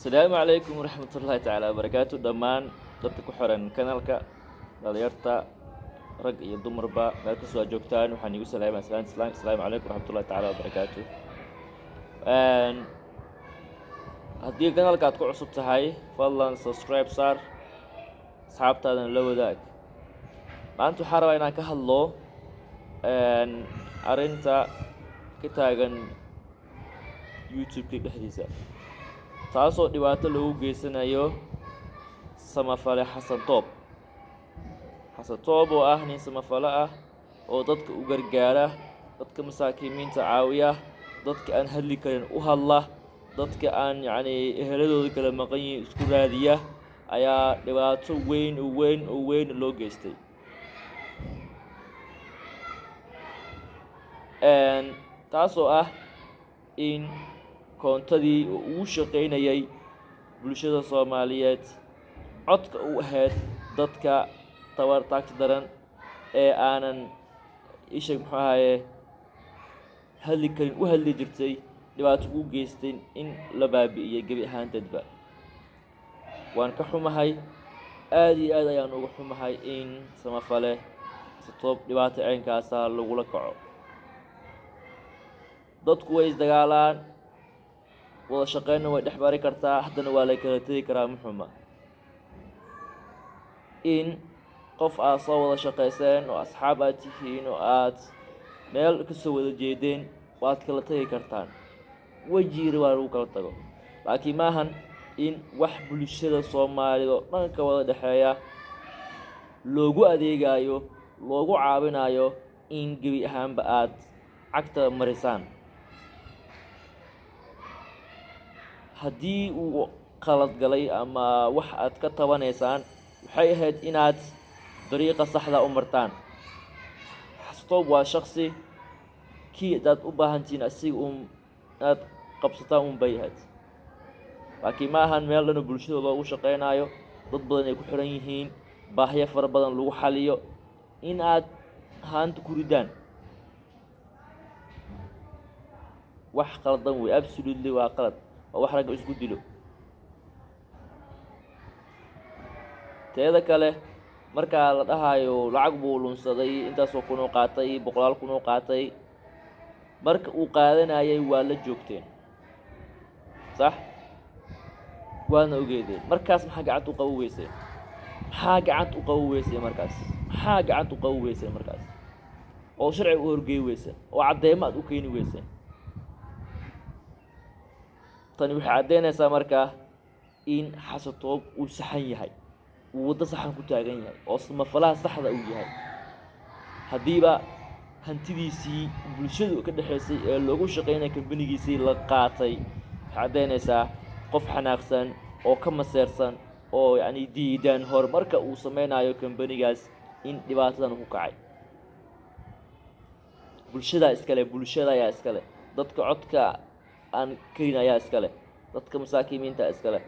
Asalaamu calaykum waraxmatullaahi tacaala wabarakaatu. Dhammaan dadka ku xiran kanalka, dhalinyarta, rag iyo dumarba, meel kastoo aad joogtaan, waxaan igu salaamaya salaanta islaamka. Asalaamu calaykum waraxmatullahi tacaala wabarakaatu. Haddii kanalka aad ku cusub tahay, fadlan subscribe saar, asxaabtaadana la wadaag. Maanta waxaan rabaa inaan ka hadlo arrinta ka taagan YouTube-ka dhexdiisa, taasoo dhibaato loogu geysanayo samafale Xasan Toob. Xasan Toob oo ah nin samafale ah oo dadka u gargaara, dadka masaakiimiinta caawiya, dadka aan hadli karin u hadla, dadka aan yacni eheladooda kala maqan yihiin isku raadiya, ayaa dhibaato weyn oo weyn oo weyn loo geystay, taasoo ah in koontadii uu ugu shaqaynayay bulshada Soomaaliyeed, codka u ahayd dadka tabar taagta daran ee aanan isheg muxuu ahaye hadli karin u hadli jirtay, dhibaato ugu geystay in la baabi'iyey gebi ahaanteedba. Waan ka xumahay, aad iyo aad ayaan uga xumahay in samafale Xasatoob dhibaato ceynkaasa lagula kaco. Dadku way isdagaalaan, wada shaqeynna way dhex mari kartaa, haddana waa la kala tegi karaa. Muxuma in qof aad soo wada shaqayseen oo asxaab aad tihiin oo aad meel kasoo wada jeedeen waad kala tegi kartaan, wejiira waa lagu kala tago, laakiin maahan in wax bulshada Soomaalida oo dhan ka wada dhexeeya loogu adeegayo, loogu caawinayo, in gebi ahaanba aad cagta marisaan. Haddii uu qalad galay ama wax aad ka tabanaysaan, waxay ahayd inaad dariiqa saxda u martaan. Xasatoob waa shaksi kii hadaad u baahantihiin asiga uun inaad qabsataan un bay ahayd, laakiin ma ahan meel dhan oo bulshada loogu shaqaynayo, dad badan ay ku xiran yihiin, baahyo fara badan lagu xaliyo, in aad haanta ku ridaan. Wax qaldan wey, absolutely waa qalad, waa wax ragga isku dilo. Teeda kale, markaa la dhahayo lacag buu lunsaday, intaasoo kunuu qaatay, boqolaal kunuu qaatay, marka uu qaadanayay waa la joogteen, sax waadna ogeedeen. Markaas maxaa gacanta u qaban weyseen? Maxaa gacanta u qaban weyseen markaas? Maxaa gacanta u qaban weyseen markaas oo sharciga u horgeey weyseen oo caddeemo aad u keeni weyseen? Tani waxay caddeynaysaa markaa in Xasatoob uu saxan yahay, uu waddo saxan ku taagan yahay oo samafalaha saxda uu yahay. Haddiiba hantidiisii bulshadu ka dhexaysay ee loogu shaqaynaya kambanigiisii la qaatay, waxay caddeynaysaa qof xanaaqsan oo ka maseersan oo yacni diidan horumarka uu sameynayo kambanigaas in dhibaatadan ku kacay. Bulshadaa iskale, bulshada ayaa iskale, dadka codka aan karin ayaa iskale, dadka masaakiimiinta iskale,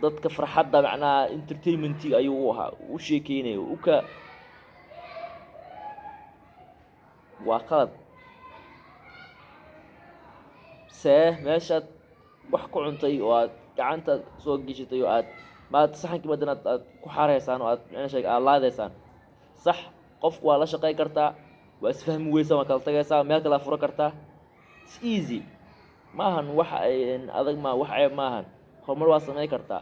dadka farxadda macnaha entertainmentiga ayuu u ahaa, u sheekeynaya u ka. Waa qalad see meeshaad wax ku cuntay oo aad gacanta soo geshatay oo aad maad saxankii badan aad ku xareysaan oo aad micna sheeg aad laadeysaan. Sax, qofku waa la shaqeyn kartaa, waa isfahmi weysaan, waa kala tagaysaa, meel kale furo kartaa. It's easy, maahan wax adag, ma wax ceeb maahan. Horumar waa sameyn kartaa,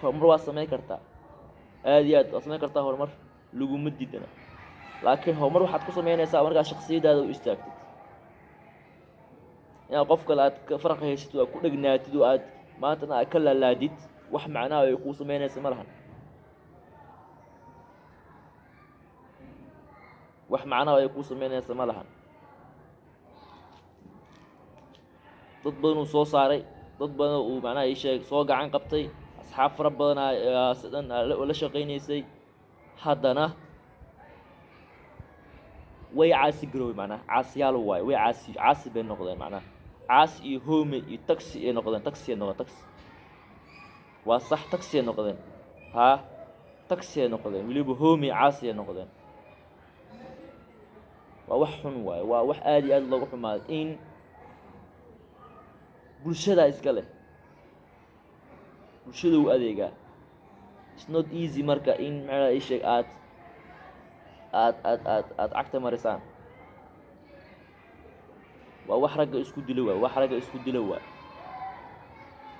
horumar waa sameyn kartaa, aad iyo aad waa sameyn kartaa, horumar laguma diidana. Laakiin horumar waxaad ku sameynaysaa markaa shaksiyadaada u istaagtid. Inaad qof kale aad ka faraq haysatid oo aad ku dhegnaatid oo aad maantana aad ka laalaadid, wax macnaha ay kuu sameynaysa ma lahan, wax macnaha ay kuu sameynaysa ma lahan. Dad badan uu soo saaray, dad badan uu macnaha ii sheeg soo gacan qabtay, asxaab fara badan sidan la shaqaynaysay, haddana way caasi garoobay, macnaha caasiyaal waaye, way caasi caasi bay noqdeen, macnaha caasi iyo hoome iyo taxi ay noqdeen, taxi ay noqdeen, taxi waa sax, taxi ay noqdeen, haa, taxi ay noqdeen, weliba hoome caasi ay noqdeen. Waa wax xun waaye, waa wax aad iyo aad looga xumaaday in Bulshadaa iska leh, bulshada u adeegaa. It's not easy. Marka in maxaa ii sheeg aad cagta marisaan waa wax ragga isku dilo, waay wax ragga isku dilo. Waay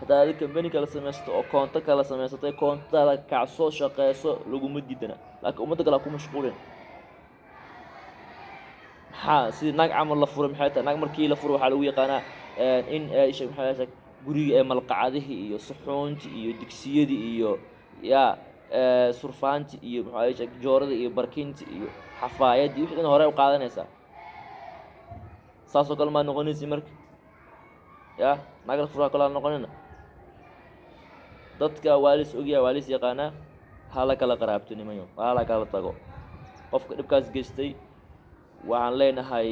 haddaad adig company kala samaysato oo koonto kala samaysatay, koontada kacso, shaqeyso, laguma diidana, laakiin ummadda kale ha ku mashquulin. Maxaa sidii naag camal la furay? Maxay tahay naag markii la furay? Waxaa lagu yaqaanaa in sheeg, maxaa sheeg, guriga ee malqacadihii iyo suxuuntii iyo digsiyadii iyo yaa surfaanti iyo maxaa sheeg, joorada iyo barkinti iyo xafaayadii, wixii dhan hore u qaadanaysaa. Saasoo kale maa noqonaysi marka ya naag la furaa kale noqonina. Dadka waa lis ogyahay, waa lis yaqaanaa. Ha la kala qaraabto nimanyo, ha la kala tago. Qofka dhibkaas geystay waxaan leenahay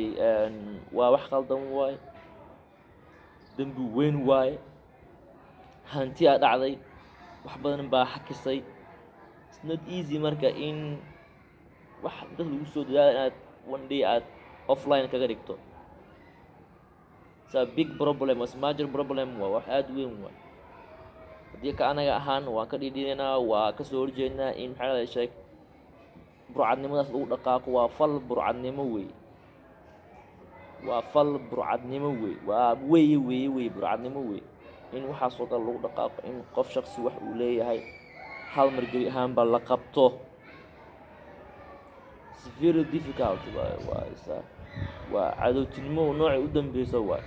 waa wax khaldan waaye, dembi weyn waaye, hanti aa dhacday, wax badan baa xakisay. It's not easy. Marka in wax dad lagu soo dadaala inaad one day aad offline kaga dhigto, it's a big problem, it's major problem, waa wax aada u weyn waay. Haddii ka anaga ahaan waan ka dhidhinaynaa, waa kasoo horjeednaa in maxaa la sheeg burcadnimadaas lagu dhaqaaqo. Waa fal burcadnimo wey, waa fal burcadnimo wey, waa weeye weeye wey, burcadnimo wey in waxaasoo kale lagu dhaqaaqo, in qof shaksi wax uu leeyahay hal mar gebi ahaanba la qabto. It's very difficult. Waa isa waa cadowtinimo noocay u dambeysa waay.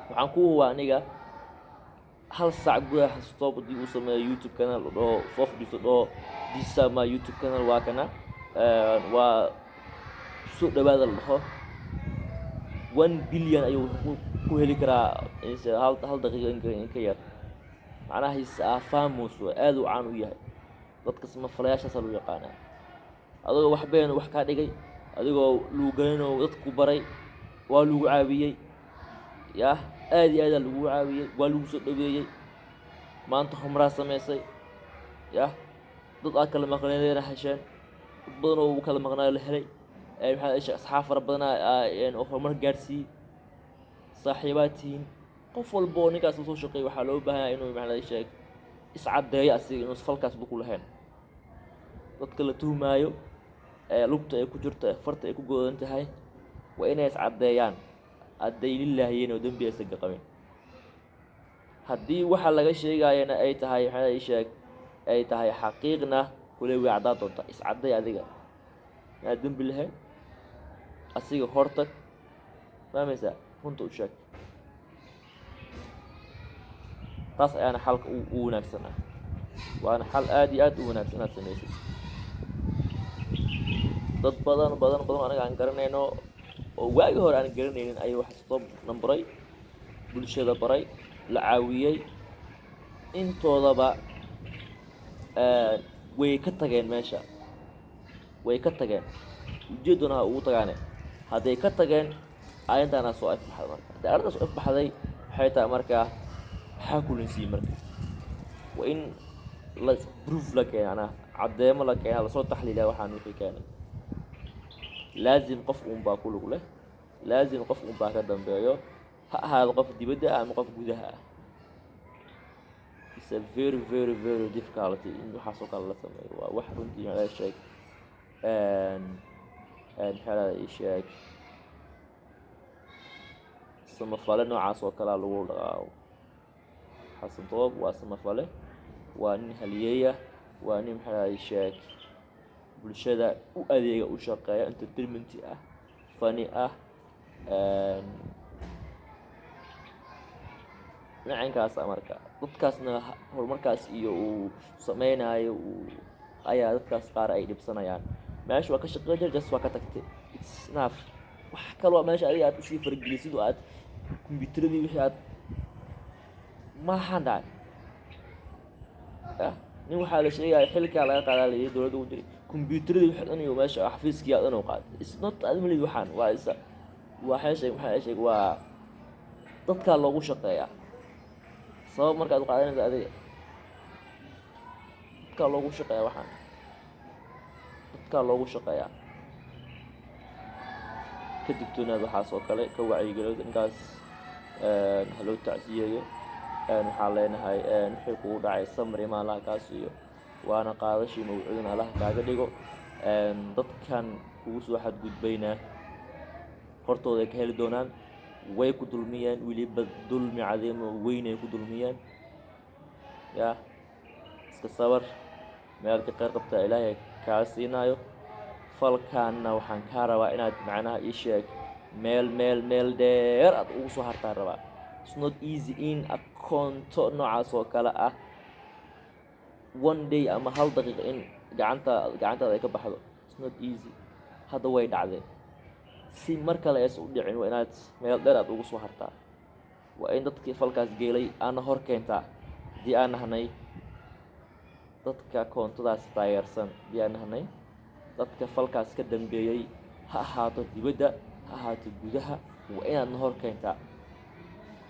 Waxaan ku hubaa aniga hal saac gudaha stop haddii uu sameeyo YouTube channel, dhaho, soo fadhiisto, dhaho, "This is my YouTube channel, waa kana, waa soo dhawaada," la dhaho, 1 billion ayuu wuxuu ku heli karaa hal daqiiqo in ka yar. Macnaha is famous waa, aad uu caan u yahay. Dadka samafalayaashaasa lagu yaqaanaa. Adigoo wax been wax kaa dhigay, adigoo lagu garanoo dadku baray, waa lagu caawiyey, yah, aad iyo aadaa lagu caawiyey, waa lagu soo dhaweeyey, maanta horumaraa samaysay, yah, dad aad kala maqneedeena hesheen, dad badan oo kala maqnaayo la helay, maxaa isha asxaab fara badanaa oo horumar gaarsiiyey, saaxiibaad tihiin. Qof walba oo ninkaas lasoo shaqeeyay waxaa loo baahan yahay inuu maxaa sheeg iscaddeeyo asiga inuu falkaas ku lahayn. Dadka la tuhmaayo ee lugta ay ku jirto, ee farta ay ku godan tahay, waa inay iscaddeeyaan hadday lilaahiyeen oo dembi aysan ka qabin. Haddii waxa laga sheegayana ay tahay, maxaa ii sheeg, ay tahay xaqiiqna, kuley way caddaa doontaa. Iscadday adiga inaad dembi lahayn, asiga hortag, fahmaysaa? Runta u sheeg. Taas ayaana xalka u wanaagsan ah, waana xal aad iyo aad u wanaagsan inaad samaysid. Dad badan badan badan anaga aan garanayno oo waagii hore aan garanaynin ayuu wax stop nambaray, bulshada baray, la caawiyey, intoodaba way ka tageen meesha, way ka tageen. Ujeedduna ha ugu tagaane, hadday ka tageen arrintaana soo ifbaxday. Marka hadday arrintaas soo ifbaxday, waxay tahay markaa maxaa kulansiiyey? Marka waa in la proof la keena, anaa caddeemo la keena, lasoo taxliiliya waxaan wixii keenay. Laazim qof uun baa ku lug leh, laazim qof uun baa ka dambeeyo, ha ahaado qof dibadda ah ama qof gudaha ah. It's a very very very difficult in waxaasoo kale la sameeyo. Waa wax runtii maxaa sheeg maxaa ii sheeg samafale noocaas oo kalea lagu dhaqaaqo. Xasan Toob waa samafale, waa nin haliyeeya, waa nin maxaa ii sheeg bulshada u adeega, u shaqeeya, entertainment ah, funny ah, dhinacankaasa. Marka dadkaasna horumarkaas iyo uu sameynayo uu ayaa dadkaas qaar ay dhibsanayaan. Meesha waa ka shaqeyn jir, just waa ka tagtay, it's enough. Wax kaloo meesha adiga aad usii faragelisid oo aad kombiyuutaradii wixii aad maxaan dhacay yah. Nin waxaa la sheegaya xilkaa laga qaadaa la yidhi dowladda ugu jiray, kombiyuutaradii wixii dhan iyo meesha xafiiskii dhan uu qaatay. It's not admalid. Waxaan waa isa waa sheeg, maxaa sheeg, waa dadkaa loogu shaqeeyaa. Sabab markaad u qaadanaysa adiga, dadkaa loogu shaqeeyaa, waxaan dadkaa loogu shaqeeyaa. Ka digtoonaad waxaas oo kale, ka wacyigeliyo ninkaas, ha loo tacsiyeeyo. Waxaan leenahay wixii kugu dhacay samri ma Allaha kaa siiyo, waana qaadashii mawcuudin Allaha kaaga dhigo. Dadkan kugu soo xadgudbayna hortooda ay ka heli doonaan. Way ku dulmiyeen, weliba dulmi cadiimo weyn ay ku dulmiyeen. Ya iska sabar, meel ka kheyr qabtaa Ilaahay kaa siinaayo. Falkaanna waxaan kaa rabaa inaad macnaha ii sheeg meel meel meel dheer aad ugu soo hartaan rabaa. It's not easy in akoonto noocaas oo kale ah one day ama hal daqiiqa in gacantaada ay ka baxdo. It's not easy. Hadda way dhacdeen, si mar kale aysan u dhicin waa inaad meel dheer aad ugu soo hartaa. Waa in dadkii falkaas geelay aana hor keentaa. Haddii aan nahnay dadka koontadaas taageersan, haddii aan nahnay dadka falkaas ka dambeeyey, ha ahaato dibadda, ha ahaato gudaha, waa inaadna hor keentaa.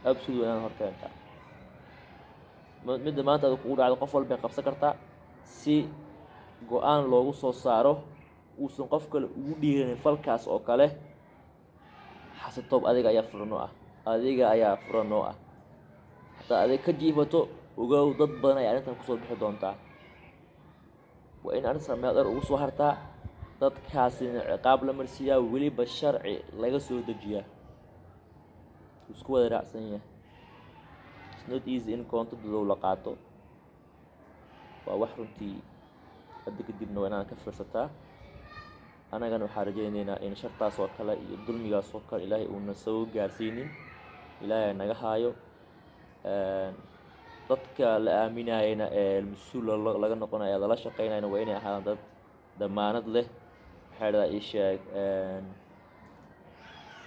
Absolute, waa inaad hor keentaa. Midda maanta ada kugu dhacdo qof walbay qabsan kartaa, si go-aan loogu soo saaro uusan qof kale ugu dhiiranin falkaas oo kale. Xasatoob, adiga ayaa furanoo ah, adiga ayaa furanoo ah. Haddaa adiga ka jiifato, ogow dad badan ay arrintan kusoo bixi doontaa. Waa in arrintaas meel dheer ugu soo hartaa, dadkaasina ciqaab la marsiiyaa, weliba sharci laga soo dejiyaa, isku wada raacsan yahay. It's not easy in koonto dadow la qaato. Waa wax runtii hadda kadibna waa inaan ka fiirsataa. Annagana waxaan rajaynaynaa in shartaas oo kale iyo dulmigaas oo kale Ilaahay uuna soo gaarsiinin, Ilaahay naga haayo. Dadka la aaminayana ee mas-uul laga noqonaya, lala shaqeynayana, waa inay ahaadaan dad damaanad leh, maxaa dhahdaa, ii sheeg,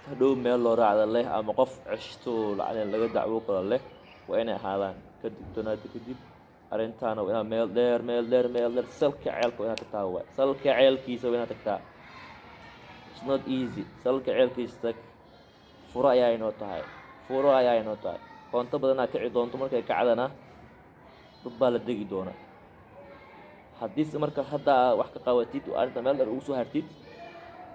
hadhow meel loo raacda leh, ama qof ceshto lacag laga dacwo kalo leh waa inay ahaadaan. Ka digtoonaada kadib arrintaana waa inaad meel dheer, meel dheer, meel dheer, salka ceelka waa inaad tagtaa waay. Salka ceelkiisa waa inaad tagtaa. It's not easy. Salka ceelkiisa tag. Furo ayaa inoo tahay, furo ayaa inoo tahay. Koonto badanaa kici doonto, markay kacdana dad baa la degi doona. Haddiise marka hadda wax ka qabatid oo arrinta meel dheer ugu soo hartid,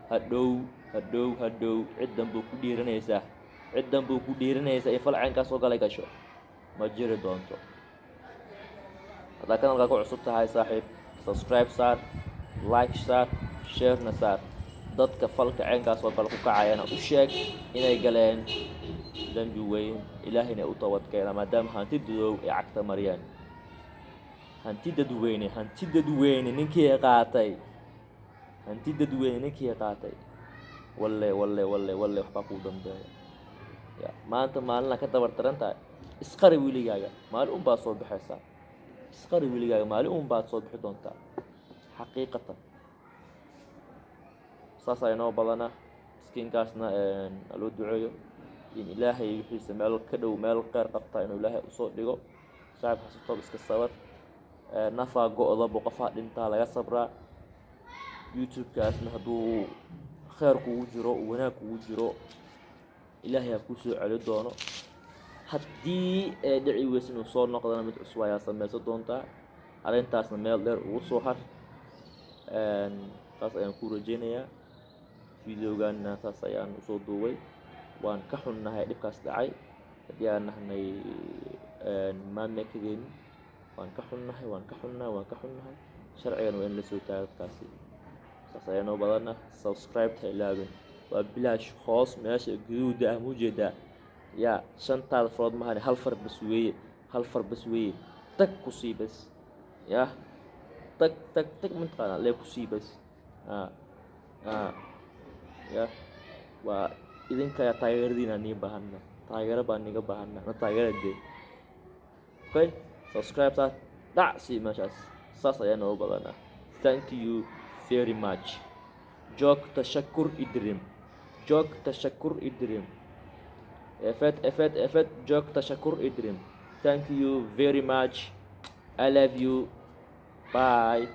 hadhow hadhow hadhow ciddan buu ku dhiiranaysaa, ciddan buu ku dhiiranaysaa in fal caynkaas oo kale gasho ma jiri doonto. Haddaa kanalka ku cusub tahay, saaxiib, subscribe saar, like saar, sharena saar. Dadka falka caynkaas oo kale ku kacayana u sheeg inay galeen dembi weyn, Ilaahayna u toobad keena, maadaama hanti dadow ay cagta mariyeen. Hanti dadweyne, hanti dadweyne ninkii qaatay, hanti dadweyne ninkii qaatay, walle walle walle walle waxbaa kuu dambeeya. Ya maanta maalina ka dabar daran tahay. Isqari weligaaga, maalin un baad soo baxaysaa. Isqari weligaaga, maalin un baad soo bixi doontaa. Xaqiiqatan saasaa inoo badana. Miskiinkaasna loo duceeyo in Ilaahay wixiisa meel ka dhow, meel kheyr qabta inuu Ilaahay usoo dhigo. Saaxib Xasatoob, iska sabar. Nafaa go-da, boqofaa dhintaa, laga sabraa. YouTube-kaasna hadduu kheyr kugu jiro, wanaag kugu jiro, Ilaahay ha kuu soo celi doono. Haddii ee dhici weysa inuu soo noqdana, mid cusub ayaa sameysan doontaa. Arrintaasna meel dheer ugu soo har. Taas ayaan ku rajeynayaa. Videoganna taas ayaan usoo duubay. Waan ka xunnahay dhibkaas dhacay. Haddii aan nahnay Mami Academy, waan ka xunnahay, waan ka xunnahay, waan ka xunnahay. Sharcigan waa in la soo taago dadkaasi. Saas ayaa noo badana. Subscribe ha ilaabin, waa bilaash. Hoos meesha guduuda ah mujeedaa yaa shantaada farood mahane, hal far bas weeye, hal far bas weeye. Tag ku sii bas, yah, tag tag tag, mataqaanaa, lee ku sii bas. Ya waa idinka taageeradiina nii baahana, taageero baan niga baahana, na taageera dee. Okay, subscribe saar, dhac sii meeshaas. Saas ayaa noo badanaa. Thank you very much. Çok teşekkür ederim, çok teşekkür ederim. Evet, evet, evet, çok teşekkür ederim. Thank you very much. I love you. Bye.